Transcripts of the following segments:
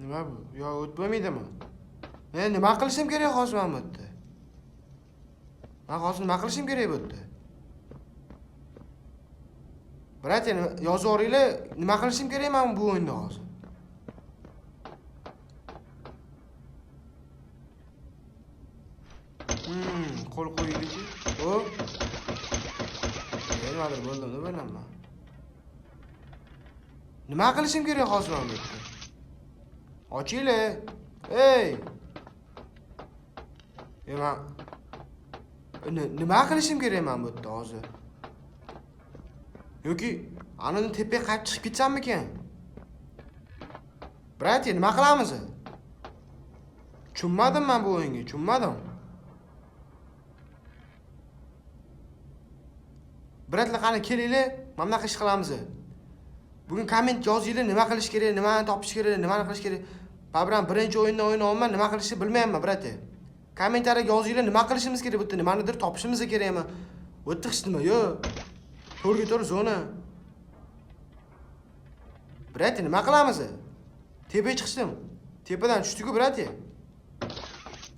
Nima bu? Yo, o't bo'lmaydimi? Men nima qilishim kerak hozir mana bu yerda? Men hozir nima qilishim kerak bu yerda? Брат, yozib yuboringlar, nima qilishim kerak men bu o'yinda hozir? Qo'l qo'yaylikchi. O. Nimadir bo'ldim deb o'ylayman. Nima qilishim kerak hozir men bu yerda? Ochinglar. Ey! E men nima qilishim kerak men bu yerda hozir? Yoki anani tepaga qaytib chiqib ketsammikan? Брат, nima qilamiz? Tushunmadim men bu o'yinga, tushunmadim. Брат lar, qani kelinglar, mana bunaqa ish qilamiz. Bugun komment yozinglar, nima qilish kerak, nimani topish kerak, nimani qilish kerak. Baribir birinchi o'yinda o'ynayapman, nima qilishni bilmayapman, брат. Kommentariyaga yozinglar, nima qilishimiz kerak, bu yerda nimanidir topishimiz kerakmi? Bu yerda hech nima yo'q. To'rga to'rt zona. Брат, nima qilamiz? Tepaga chiqishdim. Tepadan tushdik-ku, брат.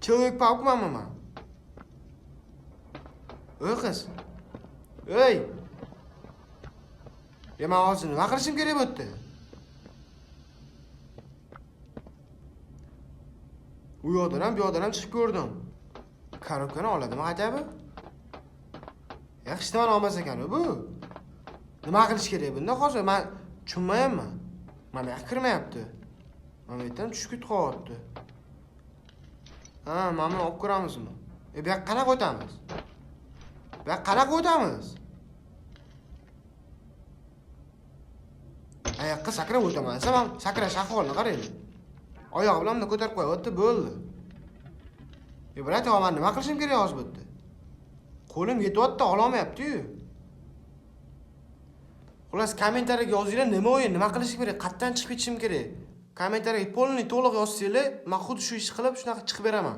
Человек паук manmi man? Ey qiz. Ey! E men hozir nima qilishim kerak bu yerda? U yoqdan ham, bu yoqdan ham chiqib ko'rdim. Коробка ni oladimi ajabi? Ya hech nimani olmas ekan bu. Nima qilish kerak bunda hozir men tushunmayapman. Mana bu yoqqa kirmayapti. Mana bu yerdan tushib ketib qolyapti. Ha, mana buni olib ko'ramizmi? E bu yoqqa qanaqa o'tamiz? Bu yoqqa qanaqa o'tamiz? Oyoqqa sakrab o'taman desam ham sakrash ahvolini qaranglar. Oyog'i bilan bunday ko'tarib qo'yapti, bo'ldi. E брат, men nima qilishim kerak hozir bu yerda? Qo'lim yetyapti, ololmayapti-yu. Xullas, kommentariyaga yozinglar, nima o'yin, nima qilishim kerak, qayerdan chiqib ketishim kerak. Kommentariyaga полный to'liq yozsanglar, men xuddi shu ishni qilib shunaqa chiqib beraman.